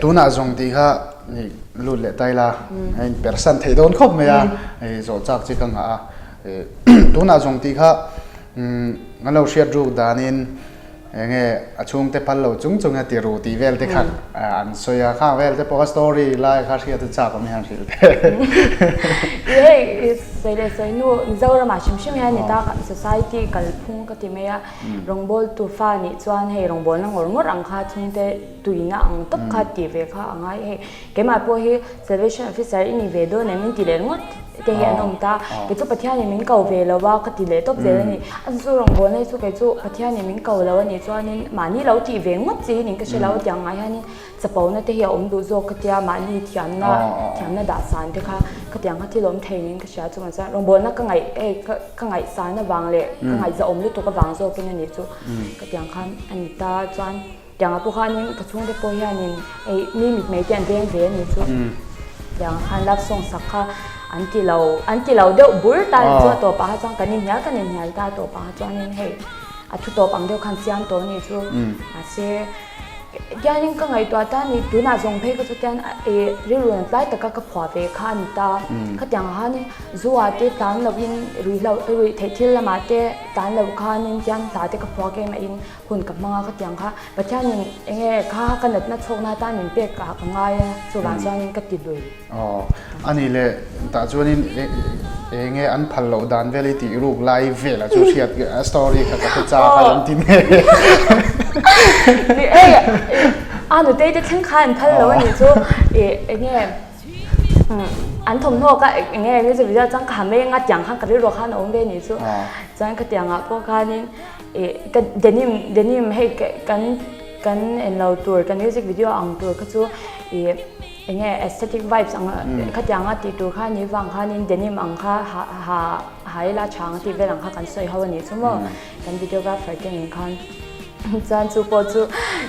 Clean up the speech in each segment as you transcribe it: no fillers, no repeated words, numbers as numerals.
Tunah zawng tih kha lut leh ta ila a in persan thei dawn khawp mai a, zawh chak chi ka ngah a. Tunah zawng tih kha an lo hriat ruk danin eng nge a chhungte phal lo chung chung a ti ru tih vel te kha an sawi a, khang vel te pawh kha story lai kha hriat a chak awm hian hrilh teh. I hei sawi leh sawi nu Mizoramah hrim hrim hian ni ta society kalphung ka ti mai a, rawngbawltu fa nih chuan hei rawngbawlna ngawr ngawr ang kha chhungte tuina ang tawp kha tih ve kha a ngai hei keimah pawh hi salvation officer i ni ve dawn em min ti leh ringawt te hi an awm ta kei chu Pathianin min ko ve lo a ka ti leh tawp zel a ni a chu rawngbawlna hi chu kei chu Pathianin min ko lo a nih chuanin mahni lo tih ve ngawt chi hi ning ka hre lo tiang ngai hianin chapona te hi a awm duh zawk ka tia mahni thiamna thiamna dah san te kha ka tiang kha thil awm thei niin ka hria chuvang chuan rawngbawlna ka ngaih hei ka ka ngaihsan avang leh ka ngaihzahawm lutuk avang zawkin a nih chu ka tiang khan a ni ta chuan. Tiangah pawh khanin ka chhungte pawh hianin ei mi mitmei te an veng ve a nih chu. Tiangah khan love song sak kha an ti lo an ti lo deuh bur ta a chu a tawpah kha chuan kan inhnial kan inhnial ta a tawpah kha chuanin hei a thu tawp ang deuh khan siam tawh a nih chu. Mahse tiangin ka ngaihtuah ta a ni tunah zawng phei kha chu tian ih rilru an tlai taka ka phuah ve kha a ni ta. Khatiangah khanin zu ah te tlan lovin ruihhlo ruih theih thil lamah te tlan lo khanin tiang hla te ka phuah keimahin Hun ka hmang a ka tiang kha Pathianin eng nge kha ka natna chhawkna atan min pek ah ka ngai a chuvang chuanin ka ti lui. Aw a ni le tah chuanin eng nge an phal loh dan vel i tih ruk lai vel ah chu hriat a story kha ka hre chak a an ti nge. Ni e a nutei te thleng kha an phal lo a nih chu eng nge an thawmhnaw ka eng nge music video chuan ka ha mai anga tiang khan ka rilru khan a awm ve a nih chu chuan khatiang ah pawh khanin Ih ka denim denim hei kan kan en lo tur kan music video ang tur kha chu ih eng nge aesthetic vibes ang khatiang a tih tur kha ni vang khanin denim ang kha ha ha ha ila tha ang tih vel ang kha kan sawi ho a nih chu maw kan videographer te nen khan chuan chu pawh chu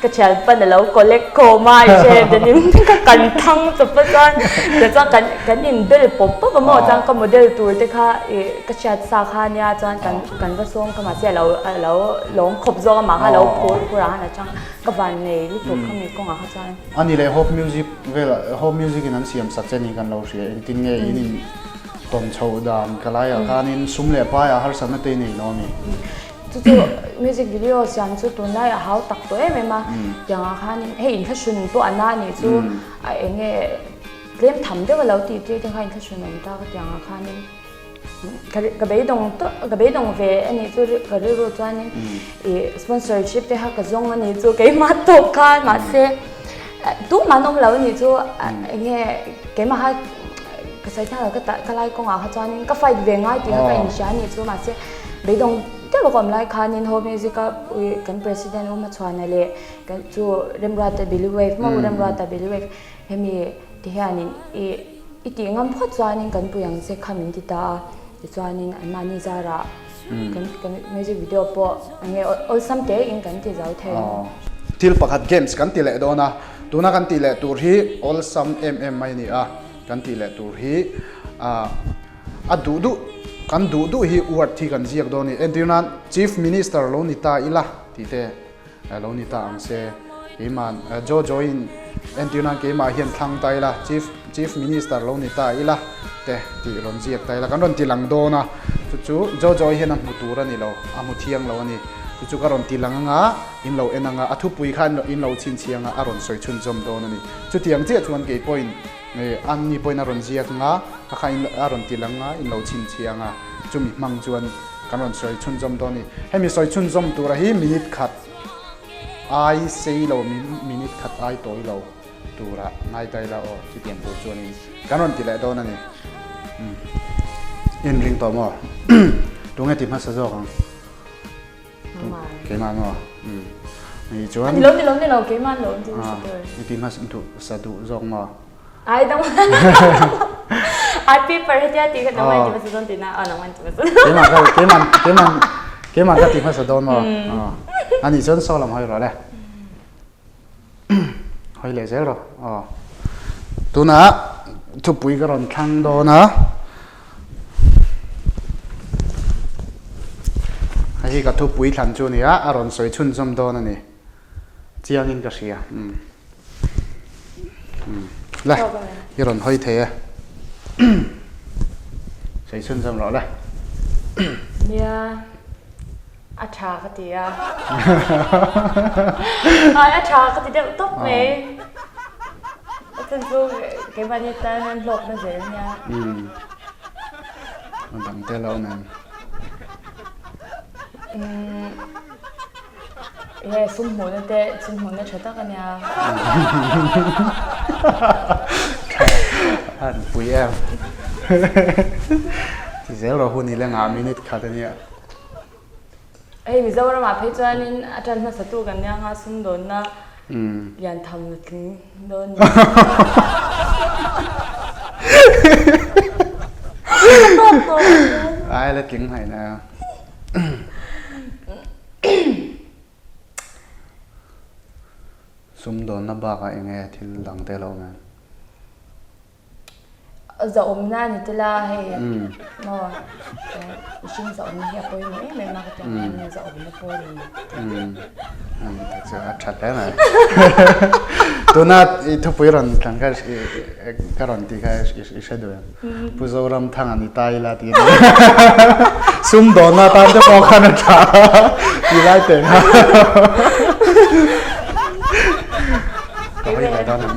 ka thian pan alo collect khawm a i hre denim ka kan thang chawp a chuan tichuan kan kan inbel pawp pawp a maw chuan ka model tur te kha ih ka hriat sa kha nia chuan kan Kan va sawm kha mahse alo alo lawm khawp zawk a mah kha alo phur phur ah khan a chang ka van nei lutuk kha mi kawngah kha chuan. A ni leh Hope Music vel Hope Music in an siam sak che ni kan lo hria engtin nge in in tawn chhoh dan ka lai ah khanin sum leh pai ah harsatna te i nei lo a mi? Chu chu music video siam chu tunlai a hau tak tawh em em a tiang ah khan hei inthlahrun pawh a na nih chu a eng nge tlem tham deuh a lo tih tir te kha inthlahrun awm ta ka tiang ah khanin. Ka beidawng tawh ka beidawng ve a nih chu ka rilru chuanin ih sponsorship te kha ka zawng a nih chu keimah tawp khan mahse tumah an awm lo a nih chu eng nge keimah kha ka sawi thiang lo ka ka lai kawngah kha chuanin ka fight ve ngai tih kha ka inhria a nih chu mahse beidawng deuh a ka awm lai khanin home music a ui kan president U Hmachhuana leh kan chu Remruata Billy Wave maw U Remruata Billy Wave hemi te hianin ih I tih ngam phawt chuanin kan pui ang che kha min ti ta a, tichuanin anmahni zarah kan kan music video pawh eng nge awlsam tein kan ti zo thei. Thil pakhat games kan ti leh dawn a, tuna kan tih leh tur hi awlsam em em mai a ni a, kan tih leh tur hi a duh duh kan duh duh hi word hi kan ziak dawn a ni. Entir nan Chief Minister lo ni ta ila tih te. Lo ni ta ang se. Keimah Jojo in entir nan keimah hian thlang ta ila, Chief Chief Minister lo ni ta ila te tih rawn ziak ta ila kan rawn ti lang dawn a, chu chu Jojo hian a hmu tur a ni lo, a hmu thiang lo a ni. Chu chu ka rawn ti lang anga in lo en anga a thupui kha in lo chhinchhiang a, a rawn sawi chhunzawm dawn a ni. Chutiang chiah chuan kei pawhin an ni pawhin a rawn ziak anga ka kha a rawn ti lang anga in lo chhinchhiang a, chumi hmang chuan Kan rawn sawi chhunzawm dawn a ni. Hemi sawi chhunzawm tura hi minute khat ai sei lo, minute khat ai tawi lo tura ngai ta ila aw, chutiang tur chuanin kan rawn ti leh dawn a ni. Umm in ring tawh maw? Tunge ti hmasa zawk ang? Keimah maw? Umm ni chuan. Ni lo ni lo ni lo keimah lo ti hmasa tur. I ti hmasa duh zawk maw? Ai dang Ai paper hetia ti kha nangman ti hmasa dawn tina aw nangman ti hmasa. Keimah ka keimah keimah keimah ka ti hmasa dawn maw? Ani chuan saw lam hawi rawh le. Hawi leh zel rawh. Aw. Tunah thupui ka rawn thlang dawn a. Hei hi ka thupui thlan chu a ni a, a rawn sawi chhunzawm dawn a ni. Chiangin ka hria. Umm. Le, i rawn hawi thei e. Sawi chhunzawm rawh le. Nia, a tha ka ti a. Ai, a tha ka ti deuh tawp mai. A chhan chu keimahni tan hian hlawkna zel nia. A dang te lo nen. Nge sum hmuhna te sum hmuhna tha tak a nia. Tha an pui em. Ti zel rawh hun i la ngah minute khat a nia. Hei Mizoram ah phei chuanin a tan hmasa tu kan nia nga sumdawnna lian tham la tling dawn ni. Ai la tling hlai na. Sumdawnna bakah eng nge thil dang te lo awm em? Zahawmna a ni tel a, hei maw mihring zahawmna hi a pawimawh em em a ka ti ang hian zahawmna pawh a ni. Chu a tha hle mai. Tuna i thupui rawn thlan kha ka rawn tih kha i hre duh em? Pu Zoramthanga ni ta ila tih a ni. Sumdawnna tan te pawh khan a tha tih lai teh kha. Ka hawi leh dawn a.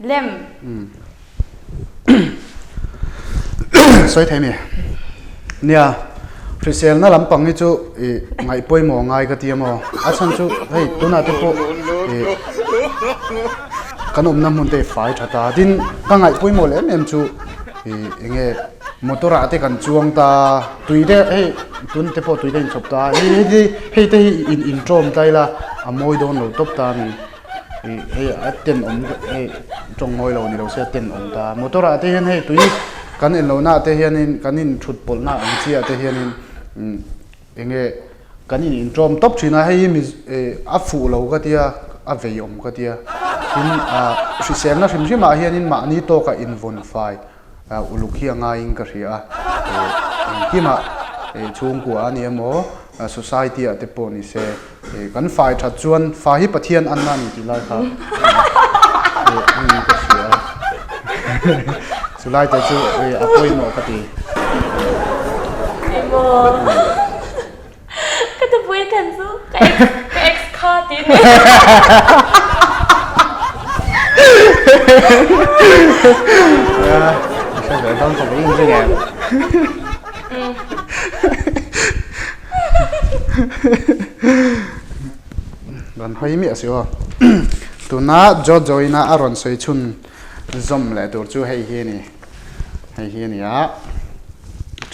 Lem. Sawi thei mi. Nia, hriselna lampang hi chu i ngaih pawimawh ngai ka ti a maw? A chhan chu hei tunah te pawh i kan awmna hmun te i fai tha ta. Tin, ka ngaih pawimawh leh em em chu i eng nge motor ah te kan chuang ta, tui te hei tun te pawh tui te inchhawp ta. Hei hei hei te hi in inṭawm ta ila a mawi dawn lo tawp ta a ni. Ih hei a tenawm hei tawng mawi lo ni lo se a tenawm ta motor ah te hian hei tui kan en lohna ah te hianin kan in thut pawlhna ang chi ah te hianin umm eng nge kan in intawm tawp thin a hei hi mi eh a fuh lo ka tia a vei awm ka tia tin ah hriselna hrim hrim ah hianin mahni tawkah invawn fai uluk hi a ngaiin ka hria a eh engkimah eh chhungkua a ni emaw society ah te pawh ni se. Kan fai that chuan fa hi Pathian anna a ni tih lai kha a ni ka hria a. Chu lai te chu a pawimawh ka ti. Emaw ka thupui than chu ka ex ka ex kha tih a ni. I hre ve dawn khawp in ring em? Rawn hawi miah si aw. Tuna Jojo-ina a rawn sawi chhun zawm leh tur chu hei hi a ni. Hei hi a ni a,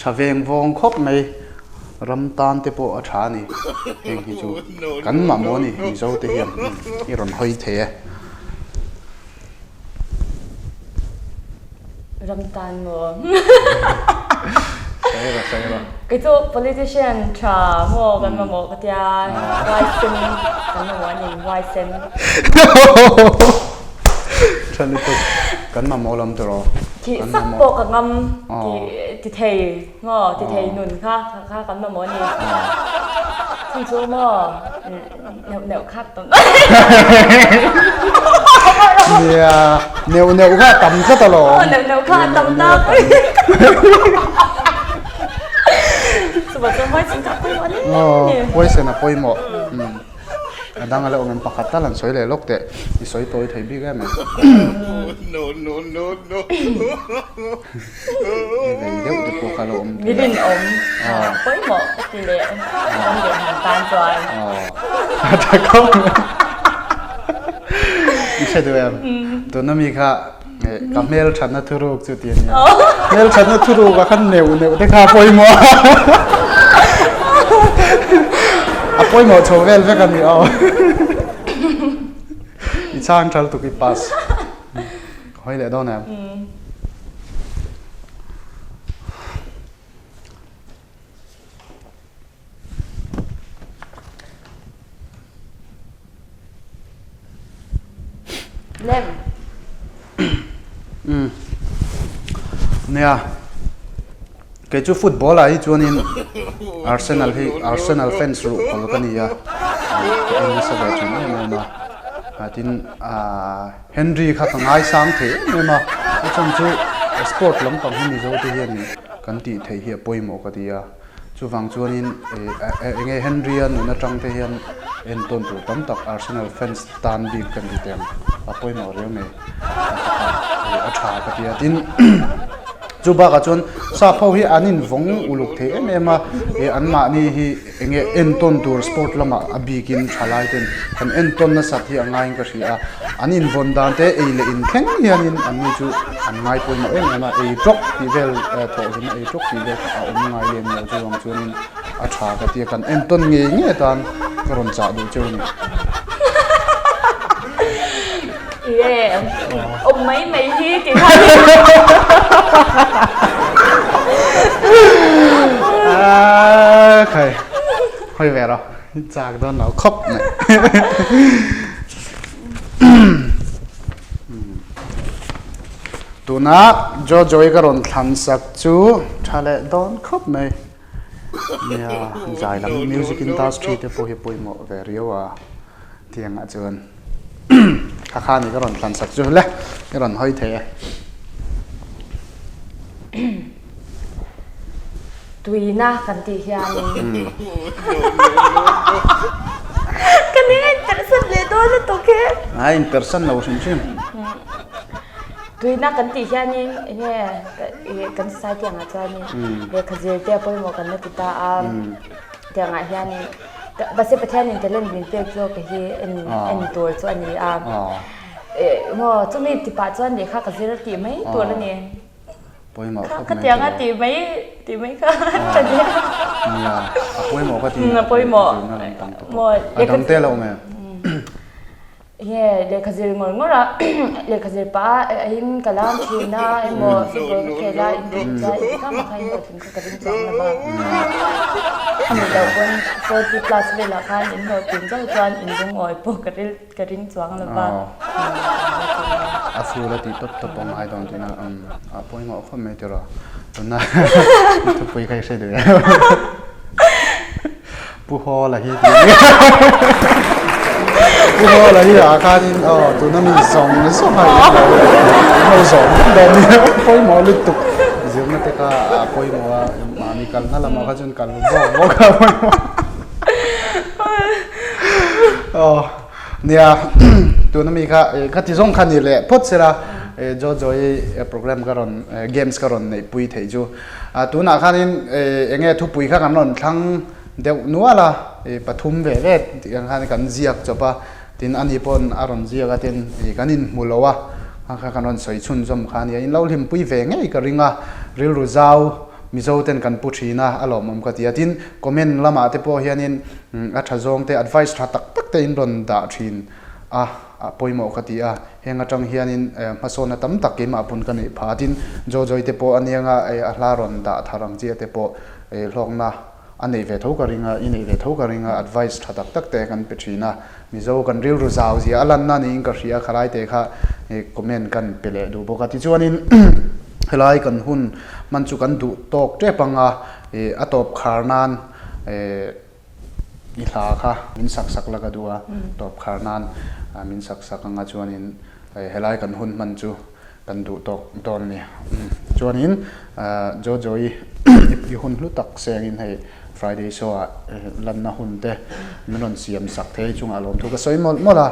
tha veng vawng khawp mai. Ram tan te pawh a tha a ni. Heng hi chu kan mamawh a ni Mizo te hian i rawn hawi thei e. Ram tan maw? Sawi rawh, sawi rawh. Kei chu politician tha maw kan mamawh ka tia, huaisen kan mamawh a ni, huaisen. Tha lutuk, kan mamawh lam tawh rawh. Thih sak pawh ka ngam ti thei maw, ti thei nun kha kha kan mamawh a ni. Chhan chu maw. Neuh neuh kha tam. Nia, neuh neuh kha tam tlat alawm. Aw, neuh neuh kha tam tak. Chuba chuan huaisen kha a pawimawh hle a ni. Aw, huaisen a pawimawh. A dang a la awm em pakhat tal an sawi leh lawk teh. I sawi tawi thei bik em em. I vei deuh te pawh kha lo awm thei a. Mi rinawm pawimawh ka ti leh ram leh hnam tan chuan. A tha khawp mai. I hre duh em? Tuna mi kha ka hmel thatna thuruk chu ti a nia. Hmel thatna thuruk ah khan neuh neuh te kha a pawimawh a. A pawimawh chho vel vek a ni aw. I chhang thal tuk i pass. Ka hawi leh dawn em? Lem. Nia. Kei chu football ah hi chuanin Arsenal hi Arsenal fans ruhkawl ka ni a, ka en nasa ve thin em em a, tin Henry kha ka ngaisang thei em em a, a chhan chu sport lampang hi Mizo te hianin kan tih theih hi a pawimawh ka ti a, chuvang chuanin enge Henry-a nun atang te hian entawn tur tam tak Arsenal fans tan bik ka ni teh ang, a pawimawh riau mai a tha ka ti a, tin. Chu bakah chuan sap ho hi an invawng uluk thei em em a, ih anmahni hi eng nge entawn tur sport lamah a bikin thalai ten kan entawn nasat hi a ngaiin ka hria a, an invawn dan te ei leh in thleng hianin anni chu an ngai pawimawh em em a, ei tawk tih vel thawhhlimna ei tawk tih vel kha a awm ngai lem lo chuvang chuanin A tha ka tia kan entawn ngei ngei atan ka rawn chah duh cheu a ni. Ie, awm mai mai hi ti kha ni. A khai, hawi ve rawh, chak dawn lo khawp mai. Tuna Jojo-i ka rawn thlan sak chu tha leh dawn khawp mai. Nia, zai lam music industry te pawh hi pawimawh ve riau a tiangah chuan kha kha ni ka rawn thlan sak chu le i rawn hawi thei e. Tuina kan tih hianin ka ning a inpersan leh dawn lutuk he. A inpersan lo hrim hrim. Tuina kan tih hianin enge kan society angah chuanin lehkha zir te a pawimawh kan la ti ta a, tiangah hianin mahse Pathianin talent min pek zawk hi en en tur chu a ni a, maw chumi tipah chuan lehkha ka zir tih mai tur a ni. Pawimawh khawp mai Khatianga tih mai tih mai kha tha zel. Nia, a pawimawh ka ti. A pawimawh. A dang te lo awm em? Nge lehkha zir ngawr ngawr a, lehkha zir pah a in ka lam thin a emaw football ka khel a in tih chuan engtikah mah khan hlawhtling kha ka ring chuang lo va. A nih loh pawn 40 plus velah khan in hlawhtling zauh chuan in lungawi pawh ka ril ka ring chuang lo va. A fur a tih tawp tawp ang ai dawn tina a pawimawh khawp mai tiraw tuna thupui kha i hre duh em? Pu Hawla hi tih a ni. Pu Hawla hi ah khanin aw tuna mi zawng zawng a in lo in lo zawng vek dawn nia pawimawh lutuk zirna te kha a pawimawh a mahni kalna lamah kha chuan kal vawk vawk a pawimawh aw nia tuna mi kha kha ti zawng kha ni leh phawt sela Jojo i program ka rawn games ka rawn neihpui theih chu. Tunah khanin eng nge thupui kha kan rawn thlang deuh nual a, pathum ve ve tih ang khan kan ziak chawp a, tin ani pawn a rawn ziak a tin kan inhmu lo a, kha kha kan rawn sawi chhunzawm kha a nia, in lo hlimpui ve ngei ka ring a, rilru zau Mizo ten kan pu thin a, a lawmawm ka ti a, tin comment lamah te pawh hianin a tha zawng te advice tha tak tak te in rawn dah thin a, a pawimawh ka ti a. Heng atang hianin hmasawnna tam tak keimah pawn ka neih phah a, tin Jojoy te pawh a nianga a hla rawn dah thar ang chiah te pawh hlawkna a neih ve tho ka ring a, i neih ve tho ka ring a, advice tha tak tak te kan pe thin a, Mizo kan rilru zau zia a lanna niin ka hria, khalai te kha comment kan pe leh duh bawk a, tichuanin helai kan hun hman chu kan duh tawk tep ang a, a tawp khar nan. I hla kha min sak sak la ka duh a, tawp khar nan min sak sak anga chuanin helai kan hun hman chu kan duh tawk dawn a ni. Chuanin Jojo i i hun hlu tak sengin hei Friday show ah lanna hun te min rawn siam sak thei chungah lawmthu ka sawi mawlh mawlh a,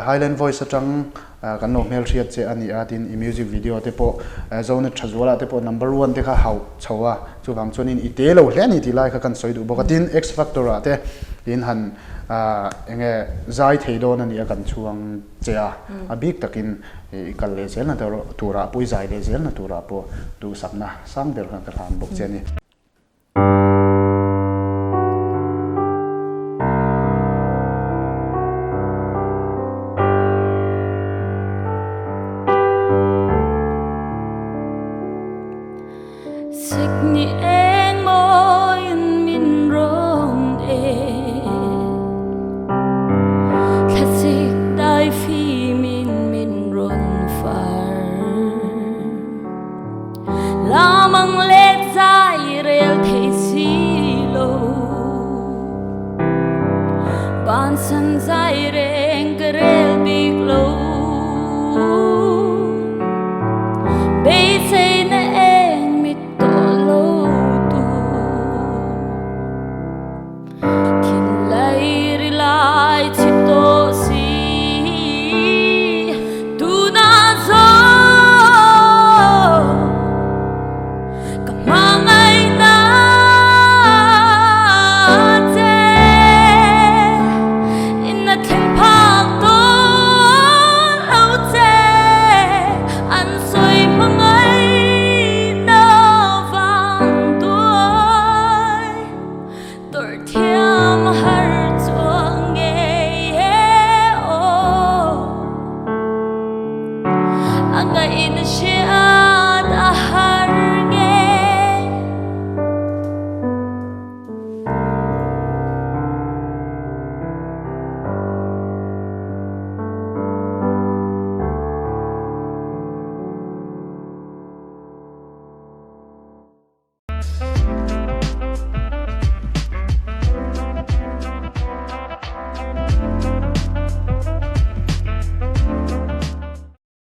Highland Voice atang Kan lo hmelhriat che a ni a, tin i music video te pawh Zonet Thazuala te pawh number one te kha hauh chho a, chuvang chuanin i te lo hle a ni tih lai kha kan sawi duh bawk a, tin X Factor ah te in han eng nge zai thei dawn a ni a kan chhuang che a, a bik takin i kal leh zelna turah pawh i zai leh zelna turah pawh duhsakna sang ber khan ka hlan bawk che a ni. Sikni eng mawiin min rawn en Thlasik dai fimin min rawn far Lam ang let zai. har.